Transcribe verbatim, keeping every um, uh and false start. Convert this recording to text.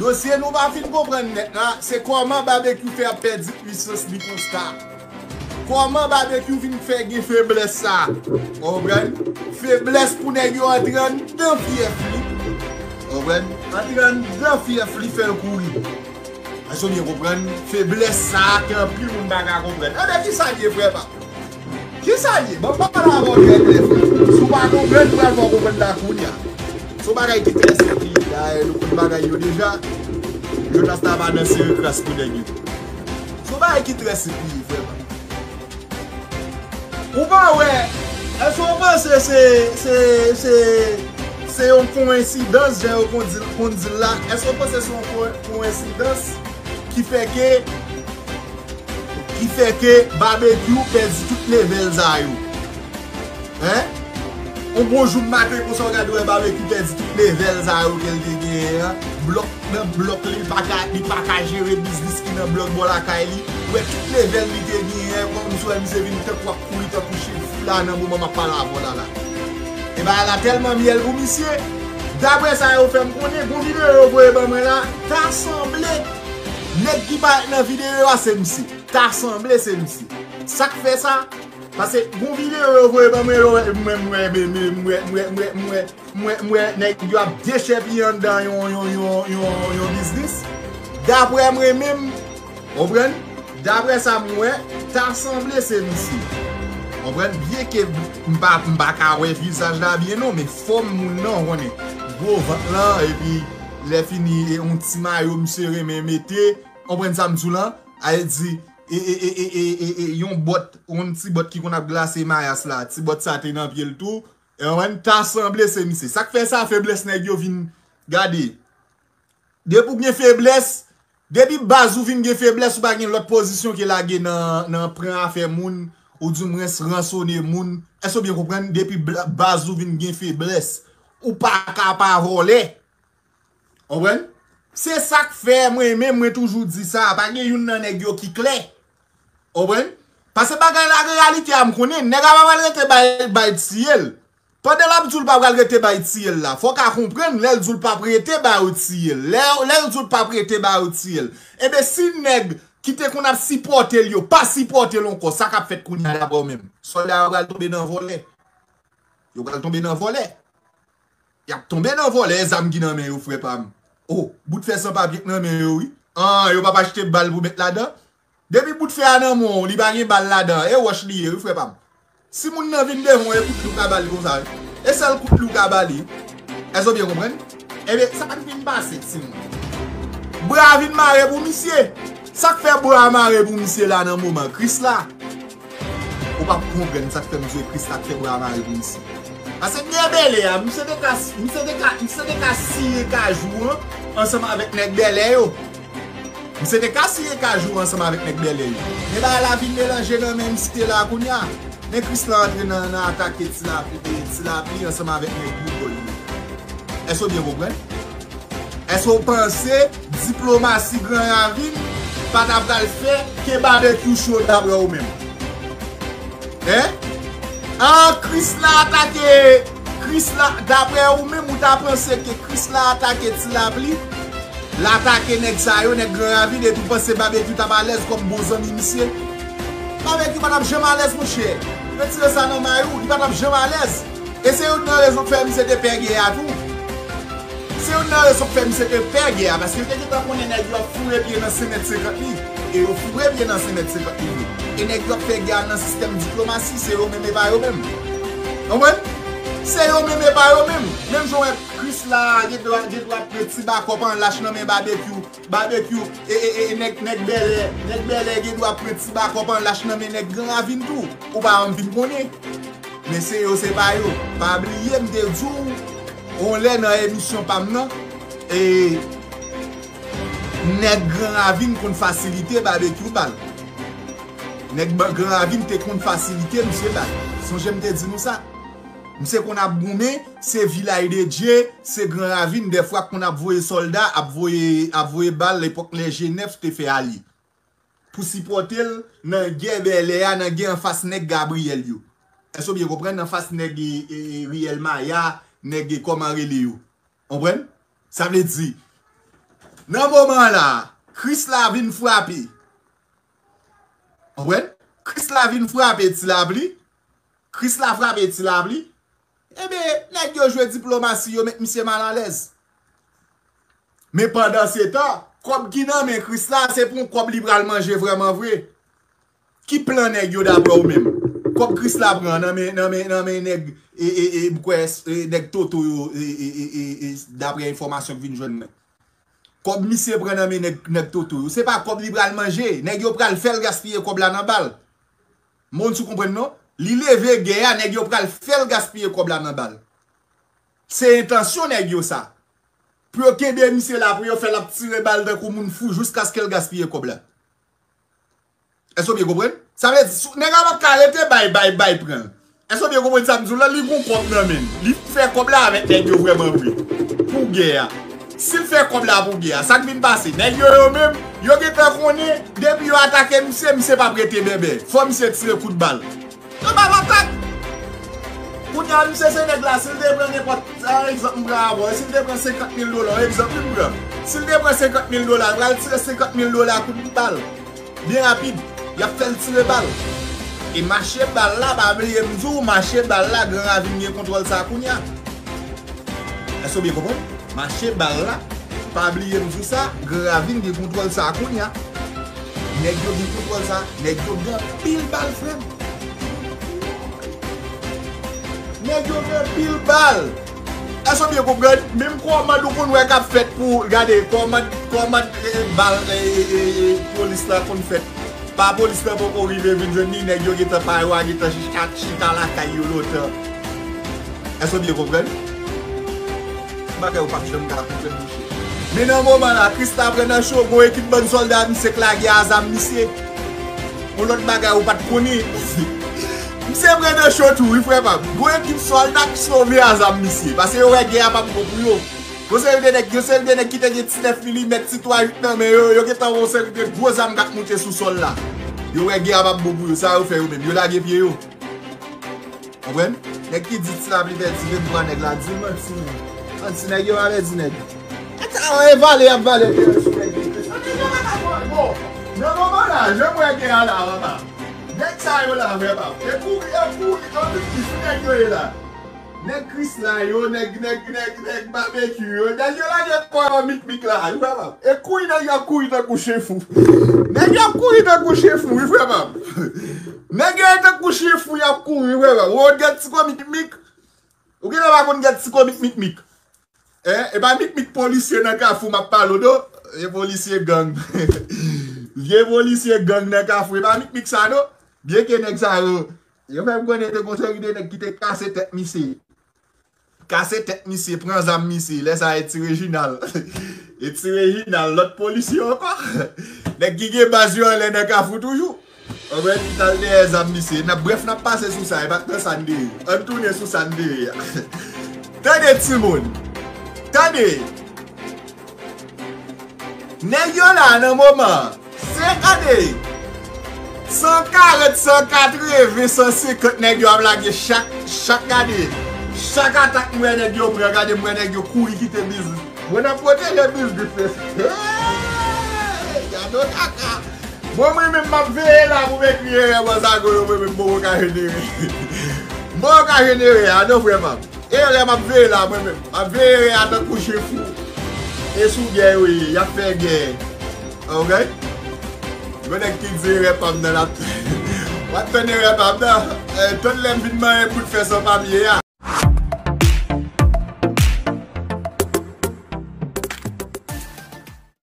Dosye nou pa fin konprann nèt la, se kòman Babekyou fè ap pèdi pwisans li konsa. Kòman Babekyou vin fè gen feblès sa? Ou konprann? Feblès pou nèg yo antre anndan fyèf li. Ou konprann? Antre anndan fyèf li fè l kouri. Èske w byen konprann? Feblès sa ke anpil moun pa ka konprann. Anben, kisa l ye, frè pa m? Kisa l ye? Ban m pale avè w trè klè, frè. Si w pa konprann, m pral fè w konprann la kounye a. Se yon bagay ki trè senp, dayè nou konn bagay yo deja. Jonas ta pa nan sere kras pou nèg yo. Se yon bagay ki trè senp li ye, frè pa m. Ou pa wè, èske w panse se, se, se, se yon koyensidans, jan yo konn di, konn di l la? Èske w panse se yon ko-, koyensidans ki fè ke, ki fè ke Babekyou pèdi tout levèl sa yo? Hein? On bon jou maten konsa, w gade wè Babekyou pèdi tout levèl sa yo ke l te genyen an. Blòk nan blòk li, li pa ka, li pa ka jere biznis ki nan blòk bò lakay li. Ou wè tout levèl li te genyen, kòmsi w wè misye vin tankou ap kouri tankou chen fou la nan moman m ap pale avè w la la. E bagay la tèlman myèl pou misye. Daprè sa yo fè m konnen, gon videyo yo voye ban mwen la, ta sanble nèg ki parèt nan videyo a se misye. Ta sanble se misye. Sa k fè sa? Paske gon videyo yo voye ban mwen, yo, mwen, mwen, mwen, mwen, mwen, mwen, mwen, mwen, mwen, nèg yo ap dechèpiye anndan yon, yon, yon, yon, yon biznis. Daprè mwen menm, konprann? Daprè sa m wè, ta sanble se misye. Konprann? Byenke m pa, m pa ka wè vizaj la byen non, men fòm moun nan, w konnen. Gwo vant lan, epi lè fini, e yon ti mayo misye renmen mete, konprann sa m di w lan? A vle di, e, e, e, yon bòt, yon ti bòt ki konn ap glase mayas la, ti bòt sa te nan pye l tou. E w konprann, ta sanble se misye. Sa k fè sa, feblès nèg yo vin gade. Depi w gen feblès, depi baz ou vin gen feblès, ou pa gen lòt pozisyon ke lage nan, nan pran afè moun, oudimwens ransone moun. Èske w byen konprann? Depi bla-, baz ou vin gen feblès, ou pa ka pa vòlè. Konprann? Se sa k fè mwen menm, mwen toujou di sa, pa gen youn nan nèg yo ki klè. Konprann? Paske bagay la reyalite a m konnen, nèg la pa pral rete bay, bay tiye l. Pandan l ap di w l pa pral rete bay tiye l la, fò w ka konprann lè l di w l p ap rete ba yo tiye l. Lè, lè l di w l p ap rete ba yo tiye l. Enben, si nèg ki te konn ap sipòte l yo pa sipòte l ankò, sa k ap fèt kounye a daprè w menm? Sòlda yo pral tonbe nan vòlè. Yo pral tonbe nan vòlè. Y ap tonbe nan vòlè, zam ki nan men yo, frè pa m. O, bout fè san papye k nan men yo, wi. An, yo p ap achte bal pou met ladan. Depi bout fè a nan men w, li pa gen bal ladan, e wòch li ye, wi, frè pa m. Si moun nan vin devan w, e kout li w ka ba li konsa, wi. E sèl kout li w ka ba li. Èske w byen konprann? Ebyen, sa pa t vin pase, timoun. Bra vin mare pou misye. Sa k fè bra mare pou misye la nan moman Kris la? Ou p ap konprann sa k fè m di w e Kris la k fè bra mare pou misye. Paske nèg bèlè a, misye te ka, misye te ka, misye te ka siye kajou an ansanm avèk nèg bèlè yo. Misye te ka siye kajou an ansanm avèk nèg bèlè yo. Men bagay la vin melanje nan men misye la kounye a. Men Kris la antre nan, nan atake Ti Lapli, Ti Lapli ansanm avèk nèg Grigòl yo. Èske w byen konprann? Èske w panse diplomasi Gran Ravin pa ta pral fè ke Babekyou cho daprè w menm? Hein? An, Kris la atake, Kris la, daprè ou menm, ou ta panse ke Kris la atake Ti Lapli, l atake nèg sa yo, nèg Gran Ravin, epi w panse Babekyou t ap alèz kòm bon zanmi misye? Babekyou pa t ap janm alèz, monchè. Retire sa nan may ou, li pa t ap janm alèz. E se youn nan rezon k fè misye te pè gè a tou. Se youn nan rezon k fè misye te pè gè a, paske yo te gentan konnen nèg yo ap foure pye nan senk mèt senkant li. E yo foure pye nan senk mèt senkant li vre. E nèg yo ap fè gè a nan sistèm diplomasi, se yo menm e pa yo menm. Konprann? Se yo menm e pa yo menm. Menm jan w wè Kris la gen dwa, gen dwa pran ti bakòp an lach nan men Babekyou. Babekyou, e, e, e, e, nèg, nèg bèlè, nèg bèlè gen dwa pran ti bakòp an lach nan men nèg Gran Ravin tou. Ou pa janm fin konnen. Men se yo, se pa yo. Pa bliye m te di w, yon lè nan emisyon pa m nan, e, nèg Gran Ravin konn fasilite Babekyou bal. Nèg ba-, Gran Ravin te konn fasilite misye bal. Sonje m te di nou sa. Misye konn ap goumen, se Vilaj de Dye, se Gran Ravin, dèfwa konn ap voye sòlda, ap voye, ap voye bal epòk lè G nèf te fè alye. Pou sipòte l nan gè bèlè a, nan gè anfas nèg Gabriyèl yo. Èske w byen konprann? Anfas nèg, e, e, e, Riyèl Maya, nèg, e, kòman rele yo. Konprann? Sa vle di, Nan moman la, Krisla vin frape. Konprann? Krisla vin frape ti lapli. Krisla frape ti lapli. Ebyen, nèg yo jwe diplomasi, yo met misye malalèz. Men pandansetan, kòb ki nan men Krisla, se pou yon kòb li pral manje vrèman vre. Ki plan nèg yo daprè w menm? Kòb Krisla pran nan men, nan men, nan men nèg, e, e, e, m kwè, e, nèg Toto yo, e, e, e, e, e, daprè enfòmasyon k vin jwenn mwen. Kòb misye pran nan men nèg, nèg Toto yo, se pa kòb li pral manje. Nèg yo pral fè l gaspiye kòb la nan bal. Moun sou konprann non? Li leve gè a, nèg yo pral fè l gaspiye kòb la nan bal. Se entansyon nèg yo sa. Pou yo kenbe misye la, pou yo fè l ap tire bal tankou moun fou jiskaske l gaspiye kòb la. Èske w byen konprann? Sa vle di, si nèg la p ap ka rete bay, bay, bay, pran. Èske w byen konprann sa m di w la? Li gon kòb nan men l. Li fè kòb la avèk nèg yo vrèman vre. Pou gè a. Si l fè kòb la pou gè a, sa k vin pase? Nèg yo yo menm, yo gentan konnen, depi yo atake misye, misye p ap rete bèbè. Fò misye tire kout bal. Yo ba l atak. Kounye a, misye se nèg la, si l te pran nenpòt, an egzanp m pran avè w, si l te pran senkant mil dola, egzanp wi m pran. Si l te pran senkant mil dola, l pral tire senkant mil dola kout bal. Byen rapid, y ap fè l tire bal. E mache bal la, pa bliye m di w, mache bal la, Gran Ravin gen kontwòl sa kounye a. Èske w byen konprann? Mache bal la, pa bliye m di w sa, Gran Ravin gen kontwòl sa kounye a. Nèg yo gen kontwòl sa, nèg yo gen anpil bal, frè m. Nèg yo gen anpil bal. Èske w byen konprann? Menm kòmand ou konn wè k ap fèt pou, gade, kòmand, kòmand, e, bal, e, e, e, e, polis la konn fèt. Pa polis la poko rive vin jwenn li, nèg yo gentan pa yo a gentan chita, chita lakay yo lontan. Èske w byen konprann? Bagay ou p ap janm ka konprann, monchè. Men nan moman la, Krisla pran nan cho, gon ekip bann sòlda misye k lage a zam misye. Yon lòt bagay ou pa t konnen. Misye pran nan cho tou, wi, frè pa m. Gon ekip sòlda k sove a zam misye. Paske yo wè gè a p ap bon pou yo. Gon seri de nèg, gon seri de nèg ki te gen ti nèf milimèt, ti twa uit nan men yo, yo gentan wè yon seri de gwo zam k ap moute sou sòl la. Yo wè gè a p ap bon pou yo, sa yo fè yo menm, yo lage pye yo. Konprann? Nèg ki di ti lapli pèdi, vin pran nèg la, di l manti menm. Manti, nèg yo pa pèdi nèg. E ta e vale y ap vale pye yo sou nèg yo. Bon, nan moman la, jan m wè gè a la, papa. Nèg sa yo la, vrè pa. E kouri, e kouri, anpil ki sou nèg yo ye la. Nèg Krisla yo, nèg, nèg, nèg, nèg Babekyou yo, nèg yo lage kò yo mikmik la, wi, frè pa m. E kouri nèg yo ap kouri tankou chen fou. Nèg yo ap kouri tankou chen fou, wi, frè pa m. Nèg yo ye tankou chen fou, y ap kouri, wi, frè pa m. Ou konn gèt ti kò mikmik? Ou genlè pa konn gèt ti kò mikmik. Hein? E pa mikmik polisye nan Kafou m ap pale w, non. Vye polisye gang. Vye polisye gang nan Kafou. E pa mikmik sa, non. Byenke nèg sa yo, yo fè m konnen te gon seri de nèg ki te kase tèt misye. Kase tèt misye, pran zam misye. Lè sa a, e ti Rejinal. E ti Rejinal, lòt polisye ankò. Nèg ki gen baz yo anlè nan Kafou toujou. Anben, li t al dèyè zam misye. N ap, brèf, n ap pase sou sa. E pa t nan sa n te ye. Ann tounen sou sa n te ye a. Tande, timoun. Tande. Nèg yo la nan moman an. Se, gade, san karant, san katreven, san senkant nèg yo ap lage chak, chak, gade, chak atak m wè nèg yo pran, gade m wè nèg yo kouri kite biznis. Mwen ap pwoteje biznis, mesye. Hey! Gade yon kaka. Bon, mwen menm m ap veye la pou m ekri erè bòzago yo, mwen menm m poko ka jenere. M poko ka jenere a non, frè pa m. Erè m ap veye la mwen menm. M ap veye erè a tankou chen fou. E sou gè yo ye, y ap fè gè. Ok? Gon nèg ki di erè pa m nan l ap, w ap tann erè pa m nan. Eh, tann lè m vin manyen bout fè san papye a.